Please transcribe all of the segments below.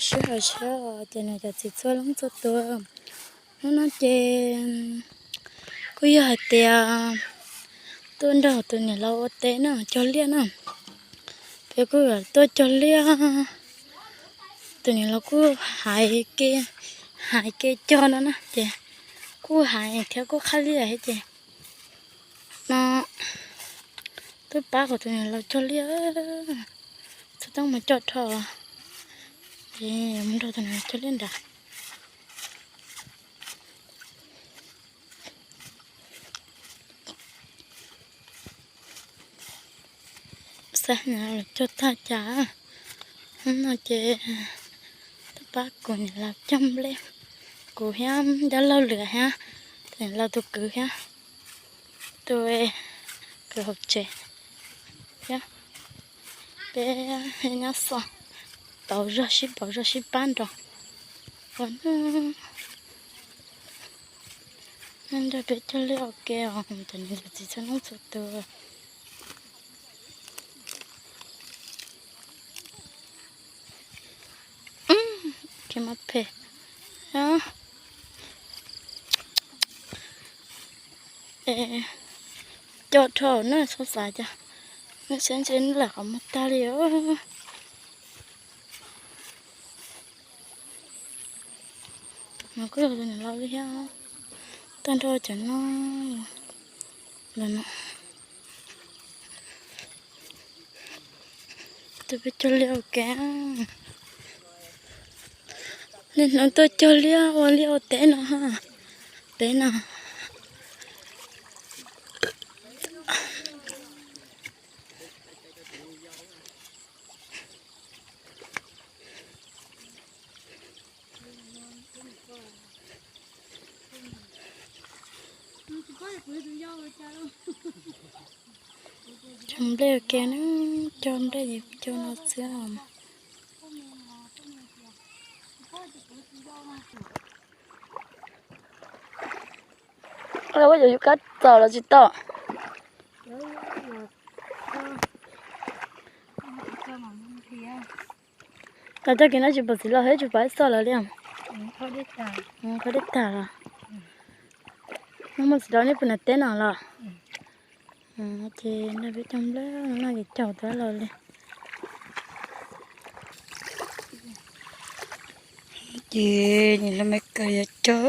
Sib hais siab ces nws cov txiv txhua leej txhua tus. Hnub no ces kuj yog hais tias tuaj nrog tus niam laus ua teb na, cog liaj na. Peb kuj tuaj cog liaj, tus niam laus kuj hais kev, hais kev cog no na ces kuj hais thiab kuj qhab liaj thiab ces no twb pab kom tus niam laus cog liaj, txhob txaj muag cog dhau, ces mus nrog tus niam laus cog liaj nrad. Xav niam laus cog tag cas, hnub no ces twb pab kuv niam laus cog nplej, kuv thiab Ncaj Lauj Lwm thiab tus niam laus tus kwv thiab tus kwv hauv tsev thiab peb nyob xo pauv zog sib pauv zog sib pab nrog ua noj, nrog peb cog liaj ua ke os cov niam cov txiv txhua leej txhua tus. Kev mas phem. Cog dhau na, txhob xav cas, nej saib ntshe lawm qhov muag tag li os. Mas kuj yog tus niam laus li thiab, tag nrho cov no ntawm no. Tus peb cog liaj ua ke, niaj hnub tuaj cog liaj ua liaj ua teb no, teb no. Cog nplej ua ke na, cog nplej ces cog no xwb. Ua cas yus kab txaus los tsis tau? Tau coj kev no tsis pom txiv laus thiab tsis pom ib txoj lawm li. Qhov dej tag los. No muaj txiv laus nej pw nram teb no los? Ces nrog peb cog nplej no ces caum tau los li. Ces niam laus me kawm yog cog,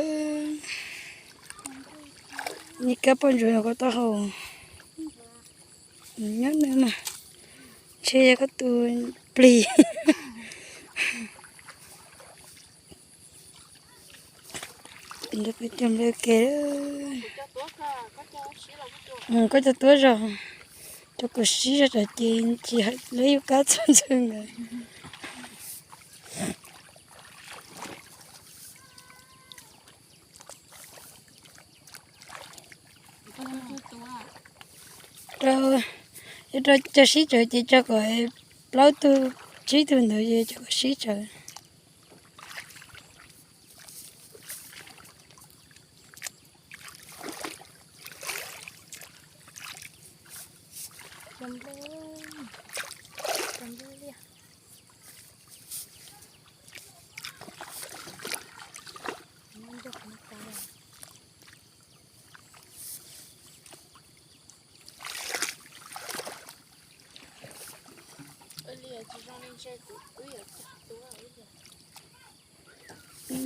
niam kab poj ntsuam yog koj taub hau. Nyob no mas ntshe yog koj tus plig. Peb cog nplej ua ke, koj cog tuab zog, cov kuv sib zog tsam ces tsis hais lawv yus kab txog ntxhw ntawd. Rau, rau cov sib tsawv ces tso kom plaub tug tsib tug ntawd ces tso kom sib tsawv.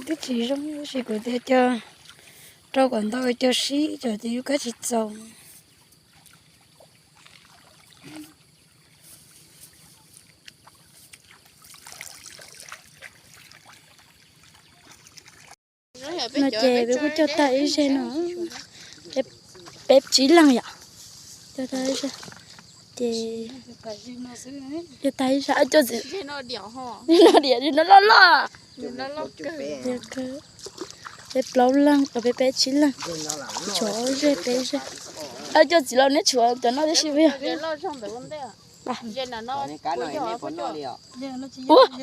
Twb tsis zoo tab sis kuv tias cog rau kom ntau cog sib tsawv ces yus kab tsis txaus. No ces peb kuj cog tag ib zeg no, peb tsib leeg yom, cog tag ib zeg, ces cog tag ib zeg, cog txiv no diam no loj loj, peb plaub leeg, peb peb tsib leeg, tshuav ob zeg peb zeg. Cog txiv laus neb tshuav cov no tib si puas yog? Ua,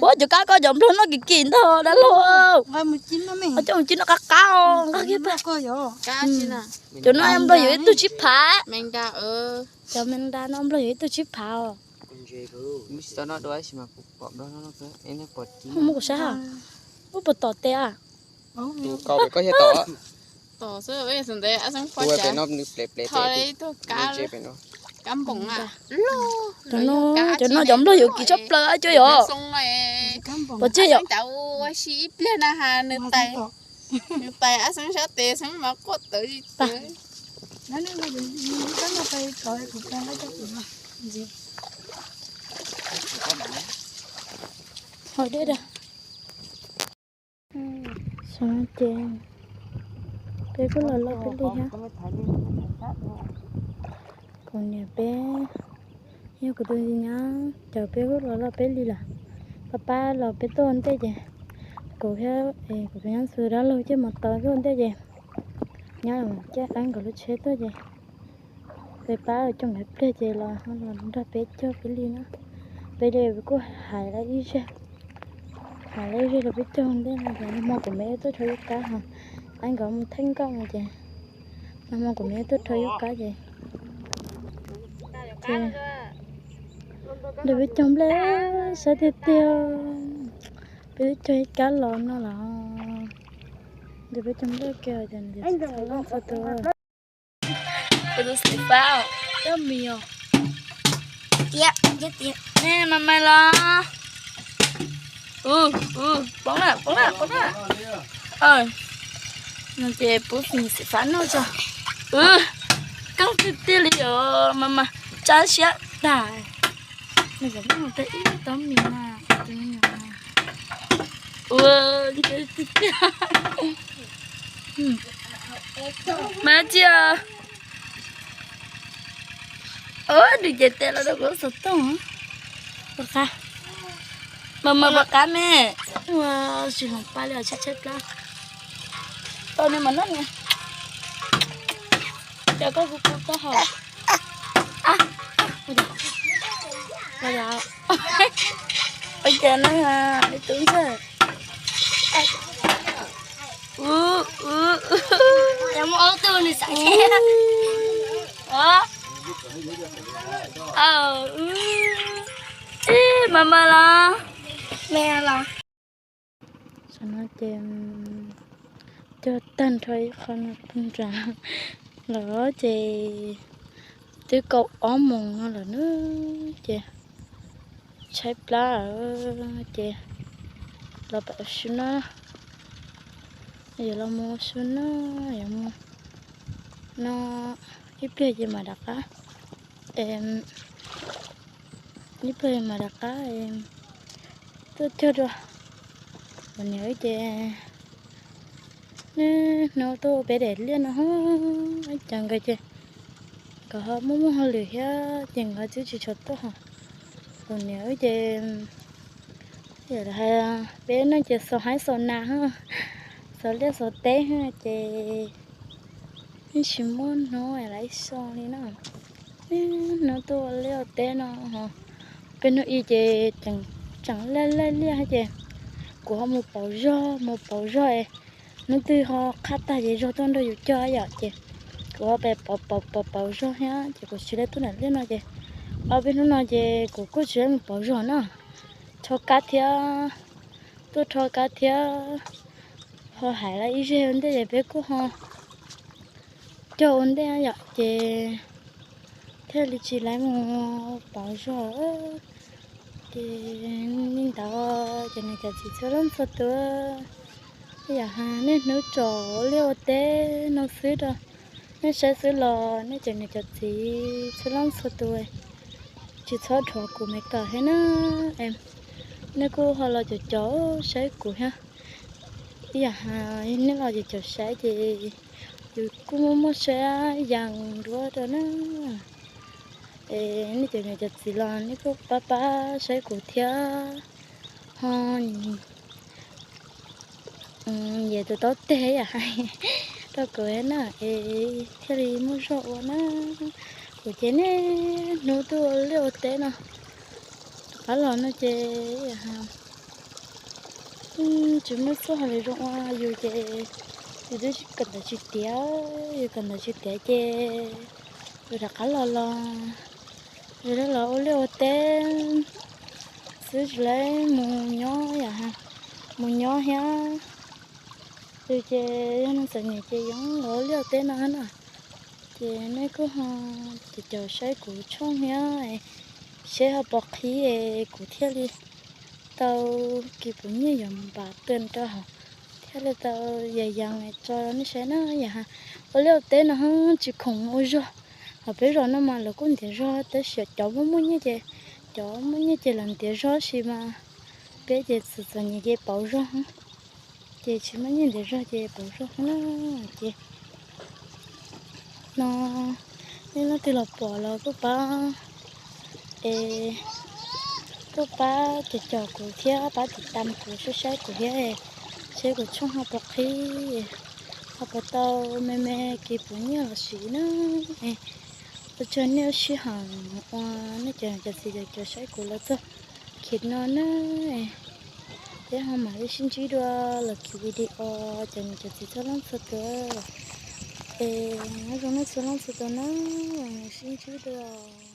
ua cov kab koj cov nplog noj kim kim ntag dab laug. Coj mus cib noj qab qab os, nqa kiag pab. Cov no nplog yuav ib tug tsib phav. Cov me nra no nplog yuav ib tug tsib phav os. Kuv tsis tau noj dua tab sis mas kuv pom nplog no, nej pom tib muab kuv saib ha. Ub, puas tom tes a? Tus kau pem koj thiaj tom. Tus pem no nws plev plev tes, tus pem no. Cov no cov nplog yuav kim tshaj plaws a, cuag yom. Pom tsis yom? Ib pliag na ha nws tais, nws tais ab xeeb sab tes xeeb mas quaj tawv tsis tawv. Ho deb da. Ces peb kuj los loj peb li thiab. Kuv niam peb, yog kuv tus nyab caum peb kuj los loj peb li lawm. Pab pab los peb tuaj ua ntej ces kuv thiab kuv tus nyab ntxhw dab laug coj mus tau tuaj ua ntej ces nyab los caij ab nkawd lub tsheb tuaj ces peb pab coj nkawd pliag ces los los nrog peb caug peb li na. Peb li kuj hais lawv ib zej, hais lawv ib zej rau peb caug ua ntej no ces nag hmo kuv me tuaj rho yuv kab ho, ab nkawd mus theej nkauj no ces nag hmo kuv me tuaj rho yuv kab ces, ces nrog peb caug nplej saib tiag tiag. Peb twb caug ib kab los no los nrog peb caug nplej kiag ces ntxhua leej txhua tus. Kuv tus xim fab, coj mis os. Nej mas mas los. Poob na, poob na, poob na. No ces pub xim xim fab noj tso. Koob tiag tiag li os mas mas, tsab siab tag. Nws kom muaj mus tau ib tau mis na. Ua tiag tiag. Mas tsis, nws ces tes los rau kuv xov tooj. Pom qab, mas mas pom qab me. Ua tsis hloov pa li os, tshaib tshaib plab. Tau nws mas noj nws. Cov koj kuv kuv koj hau. Ua cas na, tus ntxawg. Muaj ob tug nws xav. Ib mas mas los. Saum no ces cog tag nrho ib qho no nram lawm ces twb kaum ob moos no lawm na ces tshaib plab ces los pam su na, yuav los mus su na, yuav mus no ib pliag ces mam rov qab, ib pliag mam rov qab tuaj cog dua. Kuv niam wb ces niaj hnub tuaj ua peb daim liaj no, ib co nkawd ces nkawd ho muaj muaj hauj lwm thiab ces nkawd twb tsis tshua tuaj ho. Kuv niam wb ces yam hais peb no ces xaus haib xaus nas, xaus liaj xaus teb ces yeej tsis muaj hnub lawv so li na. Niaj hnub tuaj ua liaj ua teb no ho, peb hnub ib ces tseem laij laij liaj ces kuv ho mus pauv zog, mus pauv zog es hnub twg ho qhab tag ces zog tuaj nrog yus cog yom ces kuv ho pauv pauv pauv zog thiab ces kuv tsis tau tuaj nram liaj no ces ob peb hnub no ces kuv kuj tsis tau mus pauv zog na. Rho kab thiab, tuaj rho kab thiab, ho hais lawv ib zej ua ntej ces peb kuj ho cog ua ntej yom ces thiaj li tsis laiv mus pauv zog. Ces li ntawd ces nws cov txiv txhua leej txhua tus, yam hais niaj hnub tsom liaj ua teb no xwb rau nej saib xwb los nej cov niam cov txiv txhua leej txhua tus tsis txhob dhuav kuv me kawm thiab na. Nej kuj ho los caum caum saib kuv thiab, ib yam hais nej los caum caum saib ces yus kuj muaj muaj saib yees dua rau na. Es nej cov niam cov txiv los nej kuj pab pab saib kuv thiab ho, yam tus taub teg yam hais rau kuv thiab na es thiaj li muaj zog ua na. Kuv ces niaj hnub tuaj ua liaj ua teb no, rov qab los no ces tsis muaj txuj hauj lwm zoo ua yus ces yus twb kawm ntawv tsis tiav, yus kawm ntawv tsis tiav ces yus rov qab los los Yog los ua liaj ua teb xwb tsis tau mus nyob yom, mus nyob thiab. Ces yog neeg txom nyem ces yeej los ua liaj ua teb no na. Ces nej kuj ho caum caum saib kuv tshooj thiab, seb ho puas qhib es kuv thiaj li tau kis puv nyiaj yuav npam tw rau hauv, thiaj li tau yam yees tso nej saib na yom. Ua liaj ua teb no tsis khoom ua zog. Hos peb zos no mas lawv kuj ntiav zog tab sis cov muaj muaj nyiaj ces, cov muaj nyiaj ces lawv ntiav zog tab sis mas peb ces txom txom nyem ces pauv zog, ces tsis muaj nyiaj ntiav zog ces pauv zog na. Ces no nej leej twg los pom los kuj pab, es kuj pab caum caum kuv thiab pab tiv tam kuv saib saib kuv thiab, seb kuv tshooj ho puas qhib, ho puas tau me me kis puv nyiaj los siv na. Ua tsaug nej sij hawm ua, nej cov niam cov txiv caum caum saib kuv los txog kiv no na. Peb ho mam li sib ntsib dua lwm kiv video, cov niam cov txiv txhua leej txhua tus. Es nyob zoo nej txhua leej txhua tus na, sib ntsib dua.